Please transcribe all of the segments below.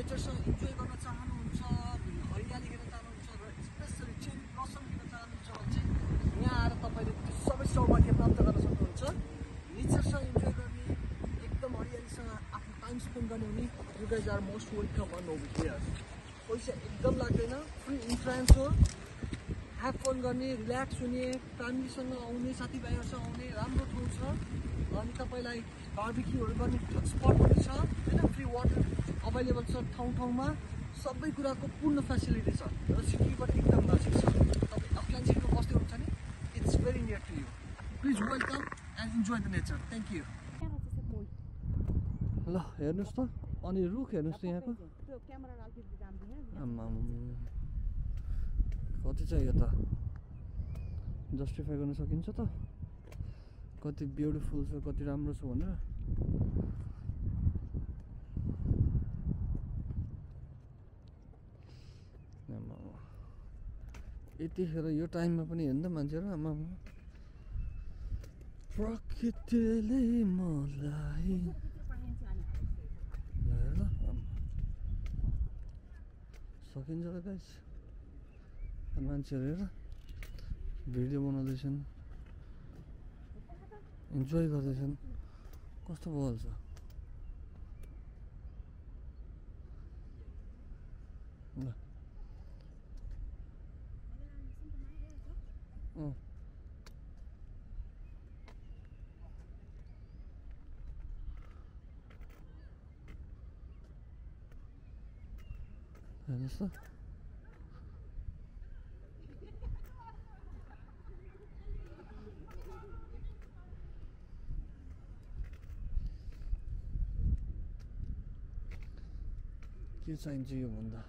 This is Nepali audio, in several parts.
नेचरसँग इन्जोय गर्न चाहनुहुन्छ, हरियाली हेर्न चाहनुहुन्छ र स्पेसली चेरी ब्लसम हेर्न चाहनुहुन्छ भने चाहिँ यहाँ आएर तपाईँले त्यो सबै सौभाग्य प्राप्त गर्न सक्नुहुन्छ। नेचरसँग इन्जोय गर्ने, एकदम हरियालीसँग आफ्नो टाइम स्पेन्ड गर्ने हुने, you guys are most welcome on over here. पैसा एकदम लाग्दैन, फ्री इन्ट्रान्स हो। ह्याभ फन गर्ने, रिल्याक्स हुने, फ्यामिलीसँग आउने, साथीभाइहरूसँग आउने राम्रो ठाउँ छ। अनि तपाईँलाई बार्बिक्यूहरू गर्ने स्पट पनि छ होइन, फ्री वाटर अभाइलेबल छ ठाउँ ठाउँमा, सबै कुराको पूर्ण फेसिलिटी छ र सिटीबाट एकदम नजिक छ। तपाईँ अकल्यान्ड सिटीमा बस्दै हुनुहुन्छ भने it's very near to you. Please welcome and enjoy the nature. Thank you. ल हेर्नुहोस् त, अनि रुख हेर्नुहोस् त यहाँको कति छ यो त, जस्टिफाई गर्न सकिन्छ त कति ब्युटिफुल छ, कति राम्रो छ भनेर। यतिखेर यो टाइममा पनि हेर्नु त मान्छेहरू, आमा प्रकृतिले मलाई सकिन्छ त गाइस। मान्छेहरू हेर भिडियो बनाउँदैछन्, इन्जोय गर्दैछन्, कस्तो बल छ। ल हेर्नुहोस् त, के चाहिन्छ यो भन्दा।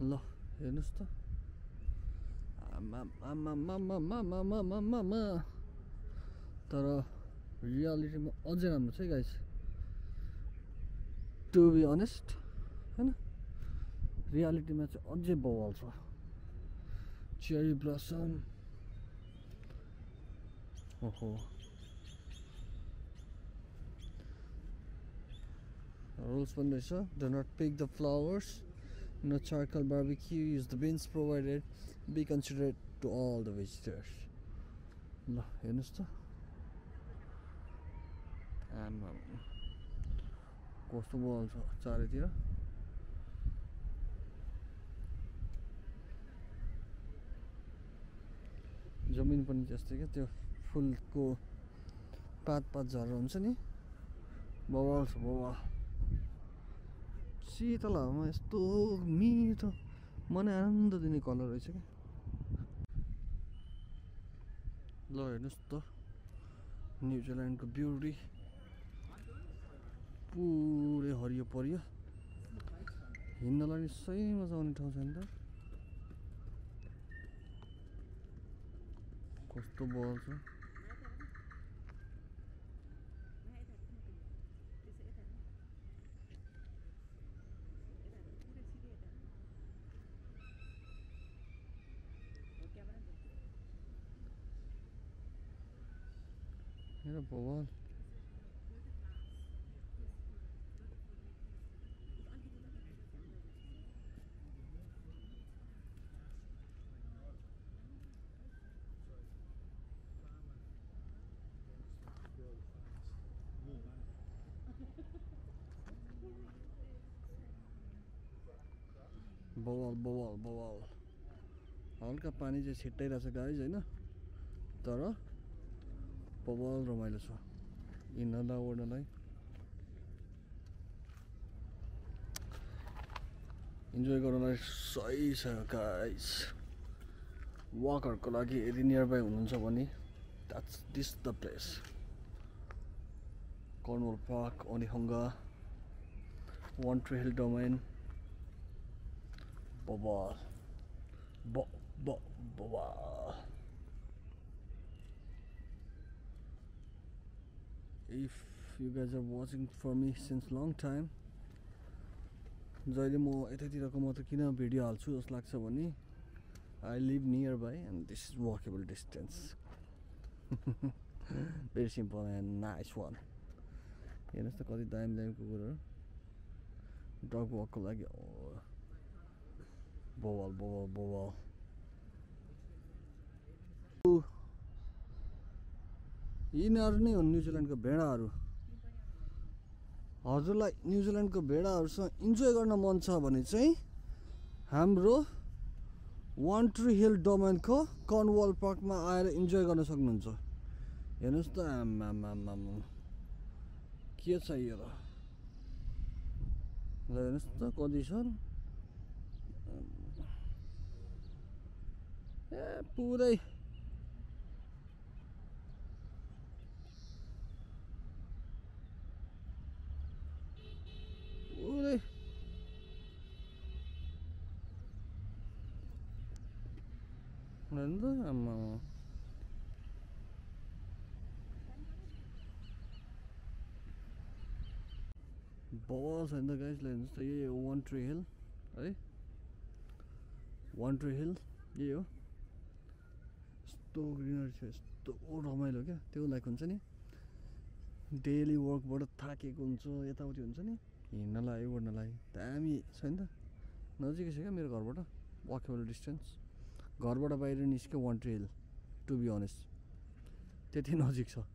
ल हेर्नुहोस् त, तर रियालिटीमा अझै राम्रो छ है गाइस, टु बी अनेस्ट होइन। रियालिटीमा चाहिँ अझै बवाल छ। चेरी ब्लसम, ओहो rules पनि रहेछ। Do not pick the flowers, no charcoal barbecue, use the bins provided, be considerate to all the visitors। ल हेर्नुहोस् त, आमा कस्तो बल छ चारैतिर। जमिन पनि त्यस्तै क्या, त्यो फुलको पात झरेर हुन्छ नि, बवाल छ बवाल। शीतल हावामा यस्तो मिठो, मलाई आनन्द दिने कलर रहेछ क्या। ल हेर्नुहोस् त, न्युजिल्यान्डको ब्युटी, पुरै हरियो परियो, हिँड्नलाई नि सही मजा आउने ठाउँ छ नि त। कस्तो बल छ। हेर बवाल। बवाल बवाल बवाल। हल्का पानी चाहिँ छिट्टाइरहेछ गाइज होइन, तर बवाल रमाइलो छ हिँड्नलाई ओर्नलाई। इन्जोय गर्नलाई सही छ गाइज। वाकहरूको लागि यदि नियर बाई हुनुहुन्छ भने this the place. Cornwall Park, Onehunga, One tree Hill Domain, बवाल बवाल। If you guys are watching for me since long time, जहिले म यतैतिरको म त किन भिडियो हाल्छु जस्तो लाग्छ भने I live nearby and this is walkable distance। Very simple and nice one हेर्नुहोस् त कति दामी दामी कुकुरहरू डग वकको लागि बवाल बवाल बवाल यिनीहरू नै हुन् न्युजिल्यान्डको भेडाहरू हजुरलाई न्युजिल्यान्डको भेडाहरूसँग इन्जोय गर्न मन छ भने चाहिँ हाम्रो वान ट्री हिल डोमेनको कर्नवाल पार्कमा आएर इन्जोय गर्न सक्नुहुन्छ हेर्नुहोस् त आम्मामामा के छ यो र हेर्नुहोस् त कति छन् ए पुरै पुरै हेर्नु त आम्मा बवाल छ नि त गाइस हेर्नुहोस् त यही हो वान ट्री हिल है वान ट्री हिल यही हो यस्तो ग्रिनरी छ यस्तो रमाइलो क्या त्यो लाइक हुन्छ नि डेली वर्कबाट थाकेको हुन्छ यताउति हुन्छ नि हिँड्नलाई ओर्नलाई दामी छ नि त नजिकै छ क्या मेरो घरबाट वाकेबल डिस्टेन्स घरबाट बाहिर निस्क्यो one tree hill to be honest त्यति नजिक छ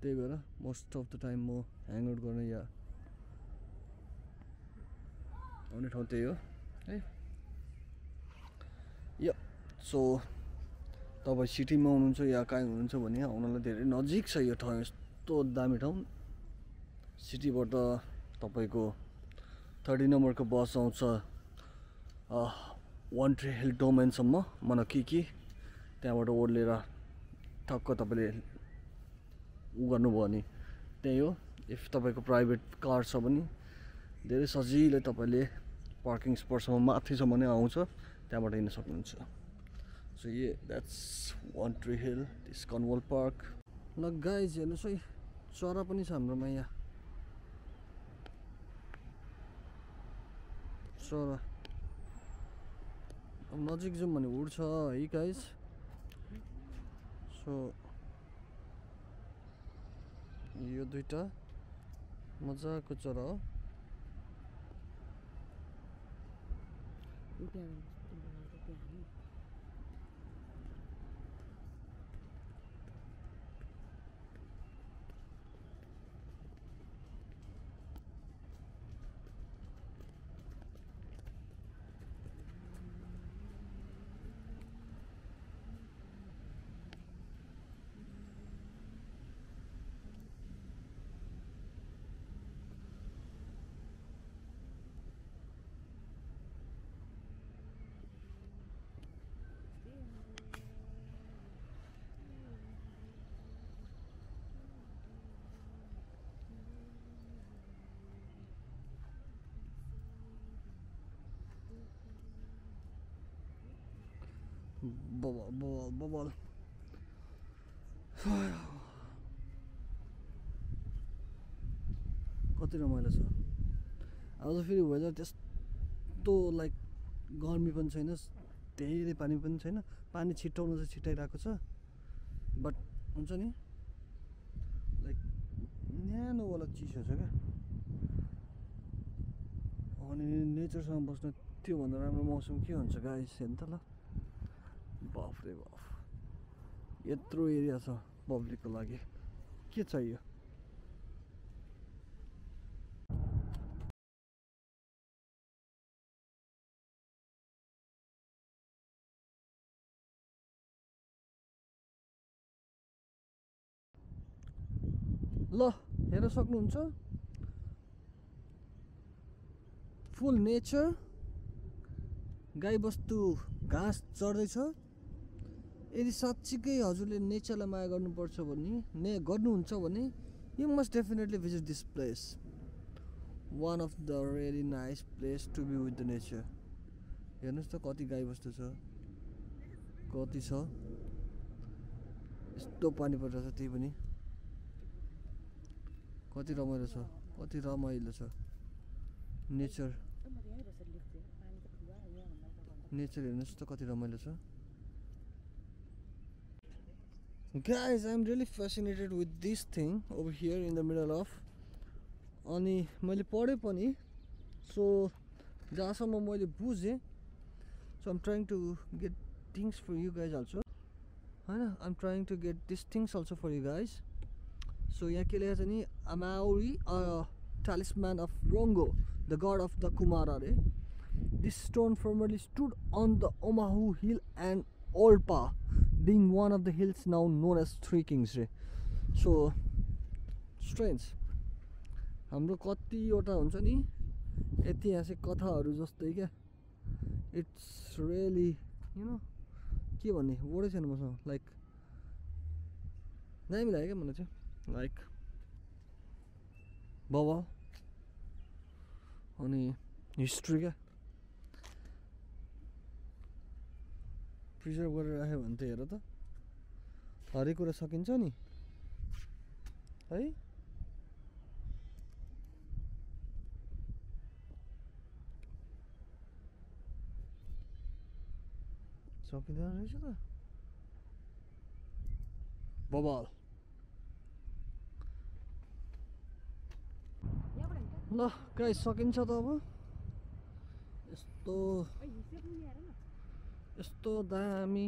त्यही भएर मोस्ट अफ द टाइम म ह्याङ आउट गर्ने या आउने ठाउँ त्यही हो है या सो तपाईँ सिटीमा हुनुहुन्छ या कहीँ हुनुहुन्छ भने आउनलाई धेरै नजिक छ यो ठाउँ यस्तो दामी ठाउँ सिटीबाट तपाईँको 30 नम्बरको बस आउँछ वान ट्री हिल डोमेनसम्म मनकी त्यहाँबाट ओर्लेर ठक्क तपाईँले उ गर्नुभयो भने त्यही हो इफ तपाईँको प्राइभेट कार छ भने धेरै सजिलै तपाईँले पार्किङ स्पटसम्म माथिसम्म नै आउँछ त्यहाँबाट हिँड्न सक्नुहुन्छ so yeah that's One tree Hill this Cornwall Park ल गाइज हेर्नुहोस् है चरा पनि छ हाम्रोमा यहाँ चरा अब नजिक जाउँ भने उड्छ है गाइज सो यो दुईटा मजाको चरा हो बबल कति रमाइलो छ आज फेरि वेदर त्यस्तो लाइक गर्मी पनि छैन धेरै पानी पनि छैन पानी छिटाउनु चाहिँ छिटाइरहेको छ बट हुन्छ नि लाइक न्यानोवाला चिसो छ क्या अनि नेचरसँग बस्न त्योभन्दा राम्रो मौसम के हुन्छ गाइस हेर्नु त ल बाफ रे बाफ यत्रो एरिया छ पब्लिकको लागि के चाहियो ल हेर्न सक्नुहुन्छ फुल नेचर गाईबस्तु घाँस चढ्दैछ यदि साँच्चीकै हजुरले नेचरलाई माया गर्नुपर्छ भने गर्नुहुन्छ भने you must definitely visit this place one of the really nice place to be with the nature हेर्नुहोस् त कति गाईबस्तु छ कति छ यस्तो पानी परिरहेछ त्यही पनि कति रमाइलो छ कति रमाइलो छ नेचर नेचर हेर्नुहोस् त कति रमाइलो छ Guys, I'm really fascinated with this thing over here in the middle of. अनि मैले पढेँ पनि, so जहाँसम्म मैले बुझेँ, so I'm trying to get things for you guys also. हैन, I'm trying to get these things also for you guys. So यहाँ के लेखेको छ नि, Amauri, a talisman of Rongo, the god of the Kumara रे. This stone formerly stood on the Omahu Hill and Olpa, being one of the hills now known as Three Kings रे. So strange. हाम्रो कतिवटा हुन्छ नि ऐतिहासिक कथाहरू जस्तै क्या. It's really, you know, के भन्ने वर्डै छैन मसँग. लाइक दामी लाग्यो क्या मलाई चाहिँ. लाइक बवाल अनि हिस्ट्री क्या प्रिजर्भ गरेर राख्यो भने त हेर त हरेक कुरा सकिन्छ नि है. सकिँदैन रहेछ त बवाल. ल गाइस सकिन्छ त अब. यस्तो यस्तो दामी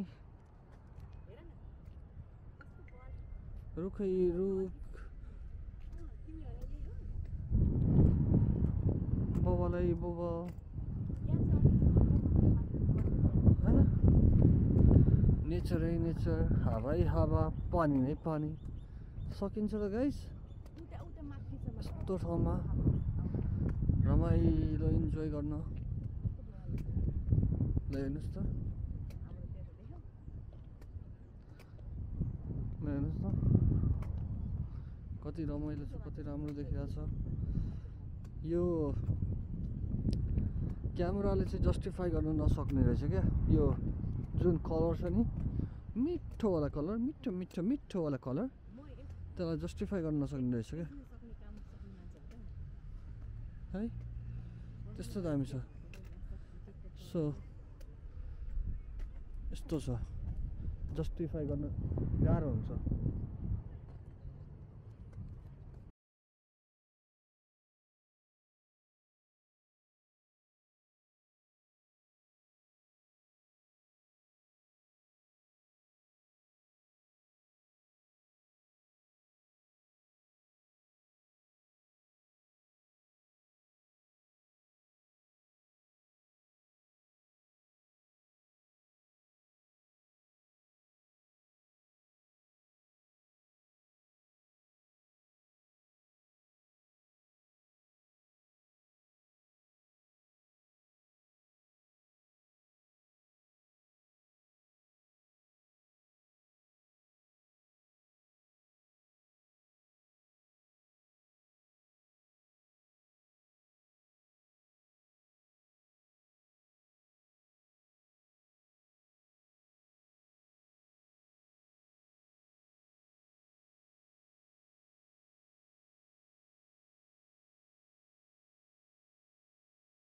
रुखै रुख बवालै बवाल हैन. नेचरै नेचर, हावै हावा, पानी नै पानी. सकिन्छ त गाइस यस्तो ठाउँमा रमाइलो इन्जोय गर्न. ल हेर्नुहोस् त, ल हेर्नुहोस् त कति रमाइलो छ, कति राम्रो देखिरहेछ. यो क्यामेराले चाहिँ जस्टिफाई गर्न नसक्ने रहेछ क्या. यो जुन कलर छ नि, मिठोवाला कलर, मिठो मिठो मिठोवाला कलर, त्यसलाई जस्टिफाई गर्न नसक्ने रहेछ क्या है. त्यस्तो दामी छ. सो यस्तो छ, जस्टिफाई गर्न गाह्रो हुन्छ.